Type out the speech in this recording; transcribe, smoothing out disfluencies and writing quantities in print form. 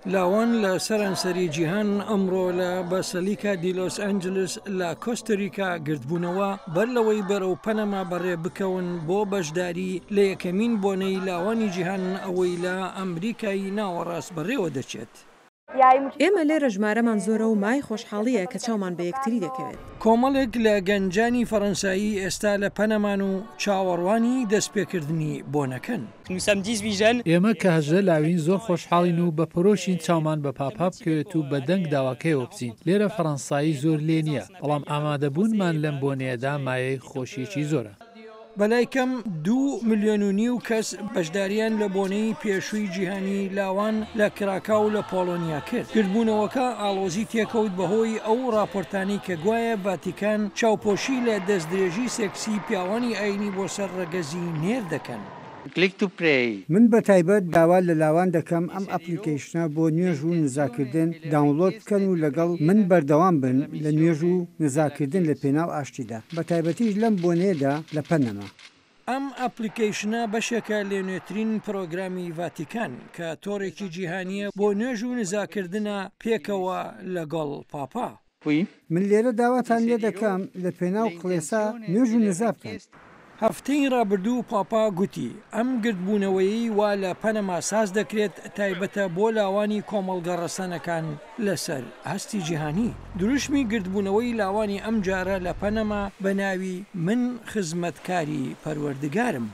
لاوان لە سەرانسەری جیهان ئەمڕۆ لە باسەلیکا دی لۆس ئەنجلس لە کۆستاریکا گردبوونەوە بەر لەوەی بەرەو پەنەما بەڕێ بکەون بۆ بەشداری لە یەکەمین بۆنەی لاوانی جیهان ئەوەی لە ئەمریکای ناوەڕاست بەڕێوە دەچێت. ئێمە لێرە ژمارەمان زۆرە و مایەی خۆشحاڵییە کە چاومان بە یەکتری دەکەوێت. کۆمەڵێک لە گەنجانی فەرەنسایی ئێستا لە پەنەمان و چاوەڕوانی دەستپێکردنی بۆنەکەن. ئێمە کە 18 لاوین زۆر خۆشحاڵین و بە پەرۆشین چاومان بە پاپا بکەوێت و بە دەنگ داواکەیەوە بچین. لێرە فەرەنسایی زۆر لێ نییە، بەڵام ئامادەبوونمان لەم بۆنەیەدا مایەی خۆشییەکی زۆرە. بەلای کەم دوو ملیۆن و نیو کەس بەشدارییان لە بۆنەی پێشووی جیهانی لاوان لە کراکاو لە پۆڵۆنیا کرد. گردبوونەوەکە ئاڵۆزی تێکەوت بەهۆی ئەو ڕاپۆرتانەی کە گوایە ڤاتیکان چاوپۆشی لە دەستدرێژی سێکسی پیاوانی ئایینی بۆ سەر ڕەگەزی نێر دەکەن. Click to pray. من بە تایبەت داوا لە لاوان دەکەم ئەم ئەپڵیکەیشنە بۆ نوێژ و نزاکردن داونڵۆد بکەن و لەگەڵ من بەردەوام بن لە نوێژ و نزاکردن لە پێناو ئاشتیدا بە تایبەتیش لەم بۆنەیەدا لە پەنەما. ئەم ئەپڵیکەیشنە بەشێکە لە نوێترین پرۆگرامی ڤاتیکان کە تۆڕێکی جیهانییە بۆ نوێژ و نزاکردنە پێکەوە لەگەڵ پاپا. من لێرە داواتان لێ دەکەم لە پێناو کڵێسا نوێژ و نزا بکەن. هەفتەی ڕابردوو پاپا گوتی، ئەم گردبوونەوەیەی وا لە پەنەما ساز دەکرێت تایبەتە بۆ لاوانی کۆمەڵگە ڕەسەنەکان لەسەر ئاستی جیهانی. دروشمی گردبوونەوەی لاوانی ئەمجارە لە پەنەما بە ناوی من خزمەتکاری پەروەردگارم.